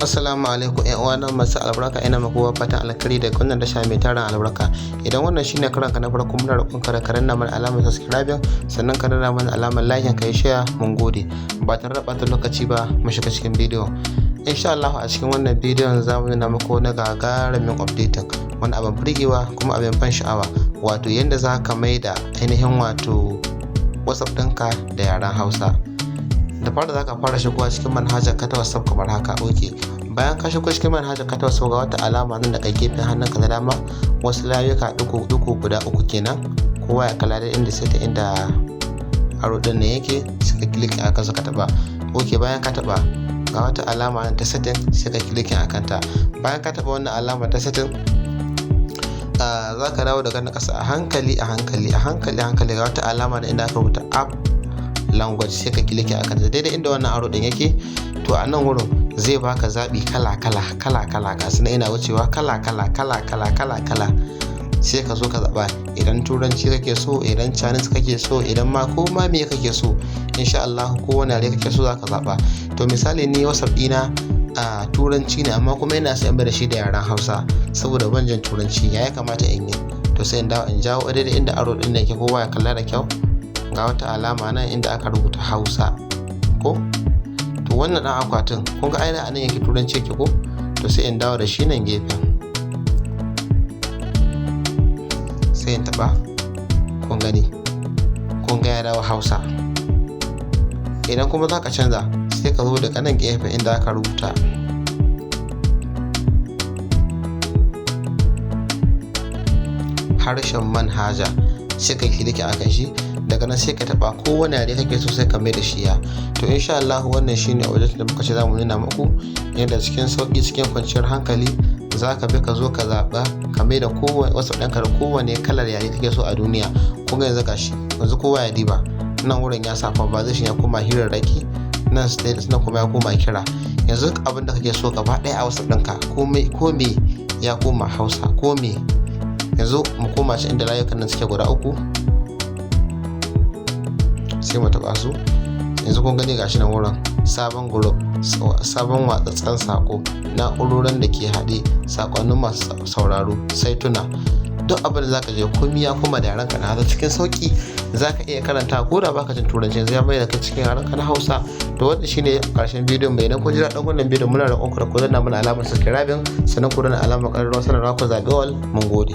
Assalamu alaikum ƴan uwana masu albarka, ina muku fatan alkhairi daga wannan tasha mai tarin albarka. Idan wannan shine karanka na farko, muna roƙon ka da ka danna mana alamar subscribing, sannan ka danna mana alamar like, ka yi share. Mun gode. Ba tare da ɓata lokaci ba, mu shiga cikin bidiyon. Insha Allah a cikin wannan bidiyon za mu nuna muku wani gagarumin updating, wani abin burgewa kuma abin ban sha'awa, wato yadda za ka mai da ainihin wato WhatsApp ɗinka da yaren Hausa. Da fara za ka fara shigowa cikin manhajar ka ta WhatsApp kamar haka. Ok, bayan ka shigo cikin manhajar ka ta WhatsApp, ga wata alama nan daga gefen hannunka na dama, wasu layuka ɗigo-ɗigo guda uku kenan. Kowa ya kalla da inda sai ta inda arrow ɗin nan yake, sai ka click a kansa ka taɓa. Ok, bayan ka taɓa, ga wata alama nan ta setting, sai ka clicking a kanta. Bayan ka taɓa wannan alama ta setting, za ka dawo daga na ƙasa a hankali a hankali a hankali a hankali, ga wata alama da inda aka rubuta "app language", sai ka clicking a kanta daidai inda wannan arrow ɗin yake. To, a nan wurin zai baka zaɓi kala kala kala kala, ga su ina wucewa, kala kala kala kala kala kala. Sai ka zo ka zaɓa, idan Turanci kake so, idan Chinese kake so, idan ma ko ma me kake so, insha Allah kowane yare kake so zaka zaɓa. To, misali ni WhatsApp ɗina a Turanci ne, amma kuma ina son in da shi da yaren Hausa saboda ban jin Turanci. Ya kamata in yi? To, sai in dawo in jawo daidai inda arrow ɗin yake. Kowa ya kalla da kyau, ga wata alama nan inda aka rubuta Hausa, ko? To, wannan ɗan akwatin, kun ga ainihin anan yake, Turanci yake, ko? To, sai in dawo da shi nan gefen, sai in taɓa. Kun gani, kun ga ya dawo Hausa. Idan kuma za ka canza, sai ka zo daga nan gefen inda aka rubuta harshen manhaja, sai ka click a kan shi. Daga nan sai ka taba kowane yare kake so, sai ka mai da shi ya. To, insha Allah wannan shine wajen da muka ce za mu nuna muku yadda cikin sauki, cikin kwanciyar hankali, za ka bi ka zo ka zaɓa ka mai da kowane WhatsApp ɗinka da kowane kalar yare kake so a duniya. Kun ga yanzu gashi, yanzu kowa ya diba nan wurin, ya sa conversation ya koma hirarraki, nan status nan kuma ya koma kira. Yanzu abin da kake so gaba ɗaya a WhatsApp ɗinka, komai ko me ya koma Hausa, ko me. Yanzu mu koma shi inda layukan nan suke guda uku, sai mu taɓa su. Yanzu kun gani, gashi nan wurin sabon group, sabon watsatsen sako, na'urorin da ke haɗe, sakonnin masu sauraro, saituna, duk abin da zaka je, komai ya koma da yarenka na Hausa. Cikin sauki zaka iya karanta ko da baka jin Turanci. Yanzu ya mai da kai cikin yarenka na Hausa. To, wannan shine karshen bidiyon mai. Idan kun ji daɗin wannan bidiyon, muna roƙon ku da ku danna mana alamar subscribing, sannan ku danna alamar ƙararrawar sanarwa, ku zaɓi all. Mun gode.